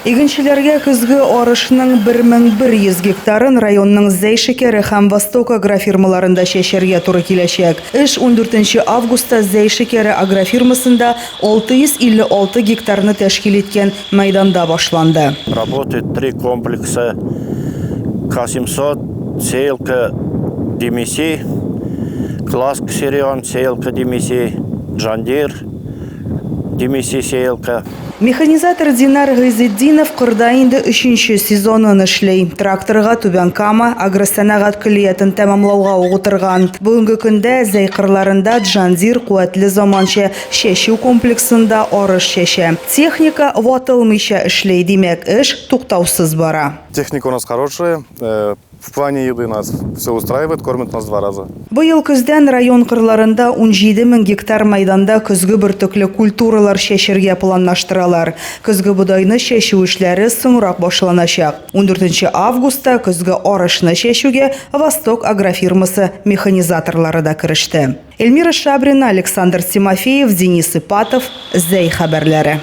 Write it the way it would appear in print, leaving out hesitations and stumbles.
Игенчеләргә көзге арышның 1100 гектарын районның Зәй шикәре һәм Восток агрофирмаларында чәчәргә туры киләчәк. Эш ундүртенче августта Зәй шикәре агрофирмасында 656 гектарны тәшкил иткән мәйданда башланды. Работает три комплекса К-700, сеялка Демиси, Класс Ксерион, сеялка Демиси, Джандир, Демиси сеялка. Механизатор Динар Гыйзетдинов кырда инде өченче сезонын эшли. Тракторга Түбән Кама агросәнәгать көллиятен тәмамлауга ук утырган. Бүгенге көндә Зәй кырларында Джандир куәтле заманча чәчү комплексында арыш чәчә. Техника ватылмыйча эшли, димәк, эш туктаусыз бара. Техника у нас хорошая, В плане еды нас все устраивает, кормят нас два раза. Быел көздән район кырларында 17 мең гектар мәйданда көзге бөртекле культуралар чәчергә планлаштыралар. Көзге бодайны чәчү эшләре соңрак башланачак. Ундүртенче августта көзге арышны чәчүгә Восток агрофирмасы механизаторлары да кереште. Эльмира Шабрина, Александр Тимофеев, Денис Ипатов, Зәй хәбәрләре.